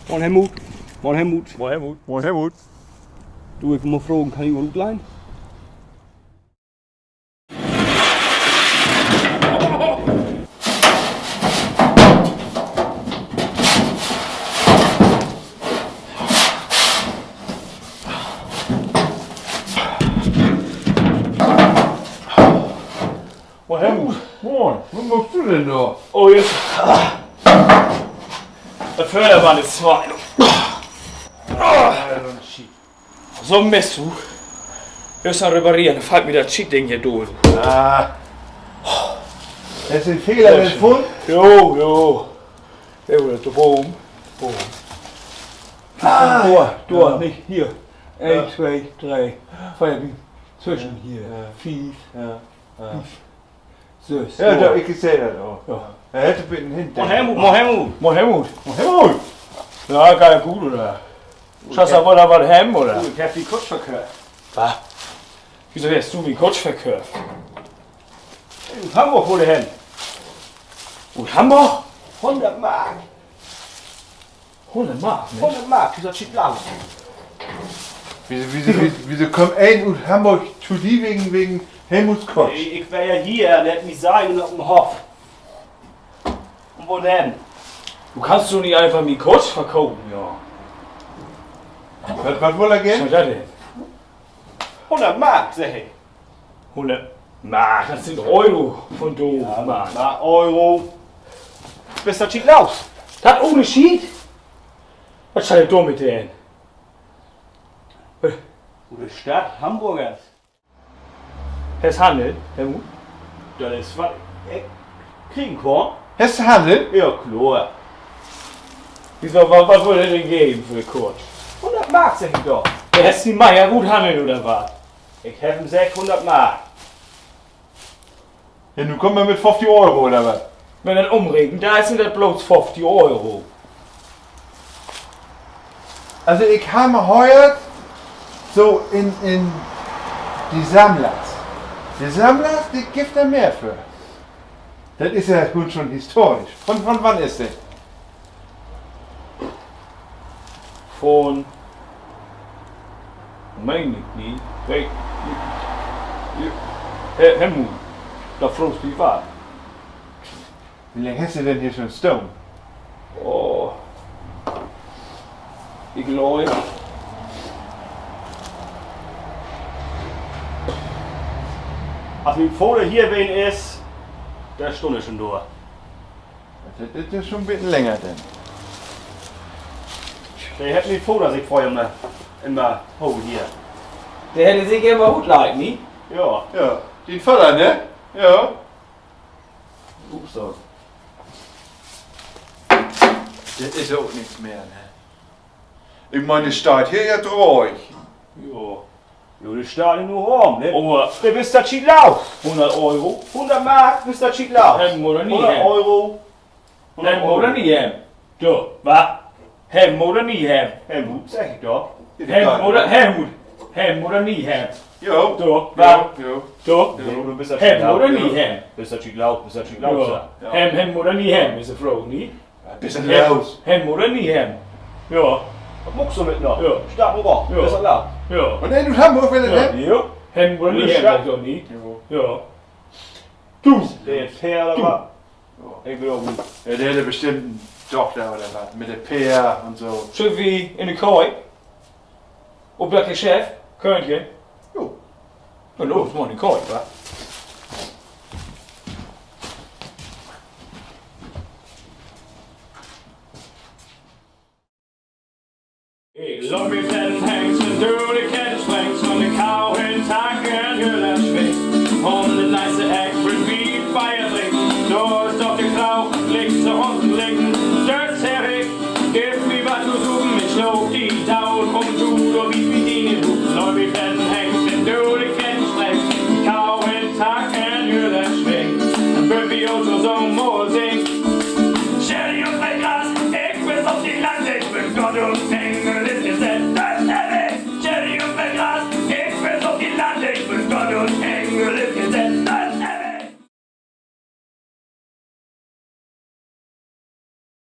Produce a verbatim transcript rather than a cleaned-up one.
Moin, Helmut. Moin, Helmut. Moin, Helmut. Moin, Helmut. Du, ik mutt fragen, kann ik mal utleihen? Moin, Helmut. Moin, wat maakst du denn dor? Oh, jetzt. Dat Förderband is twei. So, Mess, du. Eerst mal repareren, fallt mi dat Schietding hier dör, du. Ah. Hest du den Fehler denn funnen? Jo, jo. Jo, dat is de Boom. Boom. Ah, dor, dor, nich hier. Een, twee, dree, veer, twischen hier. Fief. Söss. Ja, dor, ik seh dat ok. He hett en beten hin. Moin, Helmut, moin, Helmut. Moin, Helmut. Moin, Helmut. Ja, geiht goot, oder? Schall ik woll wat hebben, oder? Du, ik heff de Kutsch verköfft. Wat? Wieso hest du mien Kutsch verköfft? Ut Hamborg wull de hen. Ut Hamborg? Hunnert Mark. Hunnert Mark, Minsch. Hunnert Mark, du, dat schiet lang. Wieso, wieso, wieso, wieso kummt een ut Hamborg to di wegen, wegen Helmuts Kutsch? Ik, ik weer ja hier, de hett mi sehn op den Hoff. Un wo denn? Du kannst doch nich eenfach mien Kutsch verkopen, ja. Wat, wat wull he geern? Wat is dat denn? Hunnert Mark, segg ik. Hunnert Mark, dat sünd Euro von do, Mann. Ja, Euro. Bist dat schiet los? Dat ohne Schiet? Wat schall ik dormit denn? Ut de Stadt, Hamborgers. Hest Hannel, Helmut? Dat is, wat ik kriegen kann. Hest Hannel? Ja, klor. Wieso, wat, wat wull he denn geven för de Kutsch? Hunnert Mark, segg ik doch. Hest du mien Meier uthannelt, oder wat? Ik heff em seggt, hunnert Mark. Ja, nu kumm man mit föfftig Euro, oder wat? Wenn dat umreken, dor sünd dat blots föfftig Euro. Also, ik heff mal höört, so in, in de Sammlers. De Sammlers, de gifft dor mehr för. Dat is ja nu schon historisch. Von, von wann is dat? Von, meen ik nich. Weet, He-, Helmut, dor fraagst du wat. Wo lang hest du denn hier schon stahn? Oh, ik glööv, as mien Vader hier ween is, dor stunn he schon dor. Dat, dat is schon en beten länger denn. De hett mien Vader sik vörher immer, immer holt hier. De hett sik immer utleiht, nich? Ja. Ja, dien Vader, ne? Ja. Ups, so. Dat is ok nix mehr, ne? Ik meen, de steiht hier ja dröög. Ja. Jo, de steiht nu rum, ne? Aver de, bist dat schiet los? Hunnert Euro. Hunnert Mark, bist dat schiet los? Hebben oder nich hebben? Hunnert Euro. Hunnert Euro. Hebben oder nich hebben? Du, wat? Hebben oder nich hebben? Helmut, segg ik doch. Hebben oder, Helmut, hebben oder nich hebben? Jo. Du, wat? Jo, jo. Du? Jo, du bist dat schiet los. Hebben oder nich hebben? Bist dat schiet los, bist dat schiet los, ja. Hebben, hebben oder nich hebben, is de Fraag, nich? Wat bist du denn los? Hebben oder nich hebben? Ja. Wat maakst du mit noch? Ja. Staat en Rock. Ja. Bist du los? Ja. Un nee, du hest woll wat, ne? Ja. Hebben oder nich hebben, segg ik doch, nich? Ja. Du. De Peer, oder wat? Ja. Ik will ok nich. Ja, de hett bestimmt en Dochter oder wat. Mit de Peer un so. Schüllt wi in de Köök? Op dat Geschäft? Kööntje? Jo. Na los, man, in de Köök, wa? Ik loop mit den Hengst dör de Kettensprengs, von de Kau in Tack en Hüller swingt. Üm de nächste Eck will wi Beer drinken, dor is doch de Kau, liegt se uns liggen, dor segg ik, giff mi wat to supen, ik sloog di doot, un du, dor biet mi in de Huut. Loop mit den Hengst dör de Kettensprengs, Kau in Tack en Hüller swingt. Denn bünd wi uns so mal singen. Schell di ut mien Glas, ik will op di Land, ik bün Gott un